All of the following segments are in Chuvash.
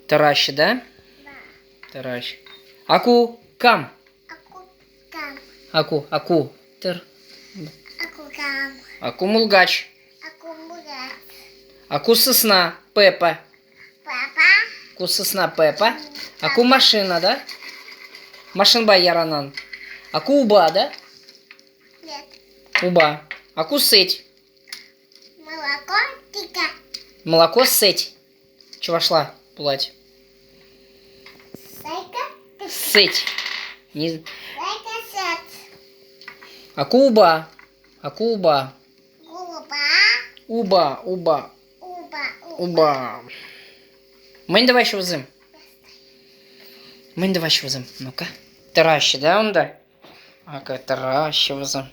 Тӑраҫҫӗ, да? Тӑраҫ. Аку кам? Аку кам? Аку, аку. Тӑр. Аку кам? Аку мулкач. Аку мулкач. Аку сысна, Пеппа. Папа. Ку сысна Пеппа. Аку машина, да? Машинпа яранан. Аку уба, да? Нет. Уба. Аку сеть. Молоко тика. Молоко сеть. Чӑвашла пулать. Сеть. Не... Аку уба. Аку уба. Уба, уба. Уба. Мӗн тӑваҫҫӗ вӗсем? Мӗн тӑваҫҫӗ вӗсем? Ну-ка. Тӑраҫҫӗ, да, унта? Акӑ тӑраҫҫӗ вӗсем.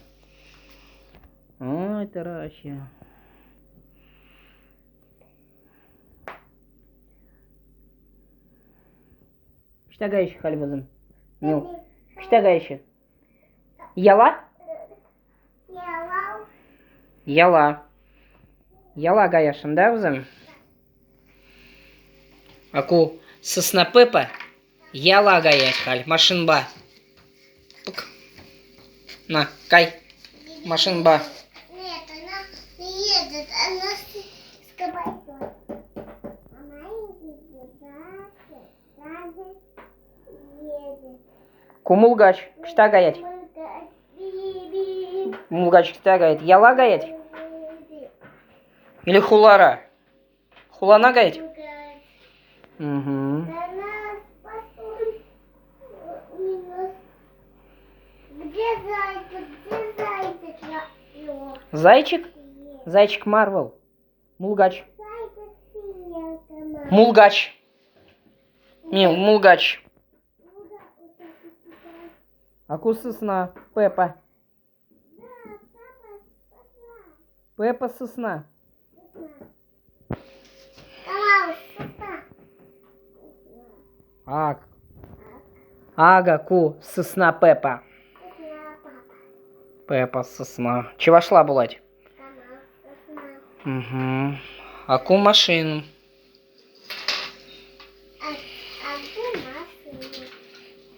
Ой, тӑраҫҫӗ. Ӑҫта каяҫҫӗ халь вӗсем? Ну, ӑҫта каяҫҫӗ? Яла? Яла. Яла. Яла каясшӑн, да, вӗсем? А ку сысна Пеппа яла каять халь машинпа. Пӑк. На, кай. Машинпа. Нет, она не едет, она с кабачком. А маленький едет. Ку мулкач ӑҫта каять? Мулкач ӑҫта каять? Яла каять? Или хулара? Хулана каять? Угу. Где зайчик? Где зайчик? Зайчик? Зайчик Марвел. Мулкач. Мулкач. Не, мулкач. А ку сысна, Пеппа. Пеппа сысна. Ак. Ага, ку сысна Пеппа. Пеппа сысна. Чӑвашла пулать. Угу. А ку машину.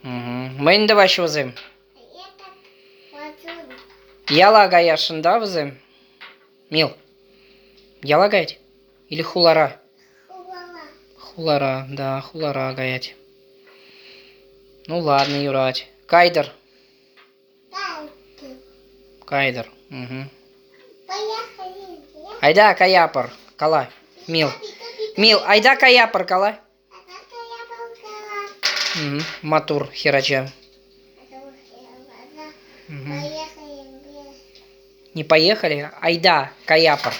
Угу. Мӗн тӑваҫҫӗ вӗсем? Яла каясшӑн да вӗсем? Мил, яла каять? Или хулара? Хулара. Хулара, да, хулара каять. Ну ладно, юрать. Кайтӑр. Кайтӑр. Угу. Айда каяпӑр, кала. Мил. Мил, айда каяпӑр, кала. Угу. Маттур хӗрача. Угу. Не поехали? Айда, каяпӑр.